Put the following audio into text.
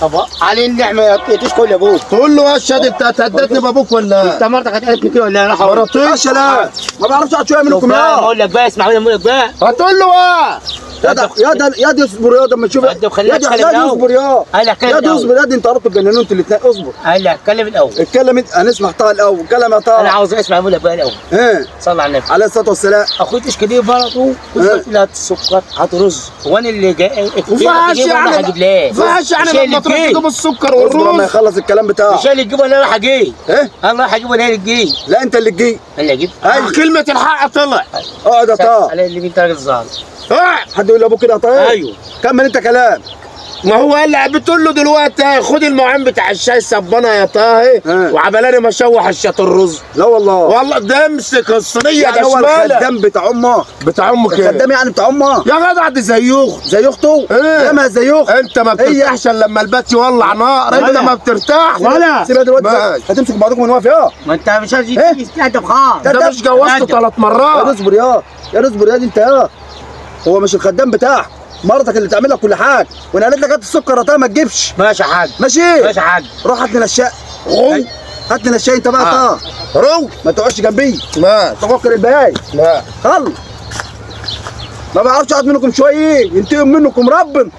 طب علي النعمة يا تشكل يا ابوك. تقول له يا شاد انت هتهددني بابوك ولا انت مرتك هتقلب كده ولا راح؟ مرتين لا ما بعرفش اقعد شوية منكم يا. بقول لك بقى اسمع بقول لك بقى. هتقول له ايه؟ يا دي اصبر يا ده اما تشوف. يا دي اصبر يا. يا دي اصبر يا دي انت قربتوا تجننوا انتوا الاثنين. اصبر. قال لي اتكلم الاول. اتكلم انت. هنسمع طه الاول. اتكلم يا طه. انا عاوز اسمع بقول لك بقى الاول. ايه؟ صلى على النبي عليه الصلاة والسلام. اخوي تشكي دي برضه كنت هات السكر هات رز وانا اللي جاي وفعش يعني فعش يعني لما تروح تجيب السكر والرز لما يخلص الكلام بتاعه. مش اللي تجيبه انا رايح اجيب. ايه؟ انا رايح اجيبه ولا اللي تجيب؟ لا انت اللي تجيب. انا اللي اجيب. ايوه كلمة الحق طلع. اقعد يا طه. على اللي انت راجل ظالم. حد يقول لابوك كده؟ طيب ايوه كمل انت كلام. ما هو قال لي بتقول له دلوقتي خد المواعين بتاع الشاي صبانه يا طاهي وعبلاني ما اشوح الشاط الرز. لا والله والله ده امسك الصينية يعني ده هو شماله. الخدام بتاع امه. بتاع امك ايه؟ الخدام يعني بتاع امه يا جدع دي زي اخته. زي اخته؟ ايه؟ لا ما زي اخته. انت ما بترتاحش الا لما البات يولع نار. انت ما بترتاحش ولا سيبها دلوقتي هتمسك بعضكم من واقف يا. ما انت مش هتستهدف خالص. ده مش جوزته 3 مرات. يا اصبر يا يا اصبر يا دي انت يا. هو مش الخدام بتاعك مرتك اللي تعمل لك كل حاجة، وانا قالت لك هات السكر يا طه ما تجيبش. ماشي يا حاج. ماشي ماشي يا حاج. روح هات لنا الشاي. هات لنا الشاي انت بقى يا طه. روح ما تقعدش جنبي. ماشي. تفكر الباقي. لا خلص ما بعرفش اقعد منكم شوية ينتقم منكم ربنا.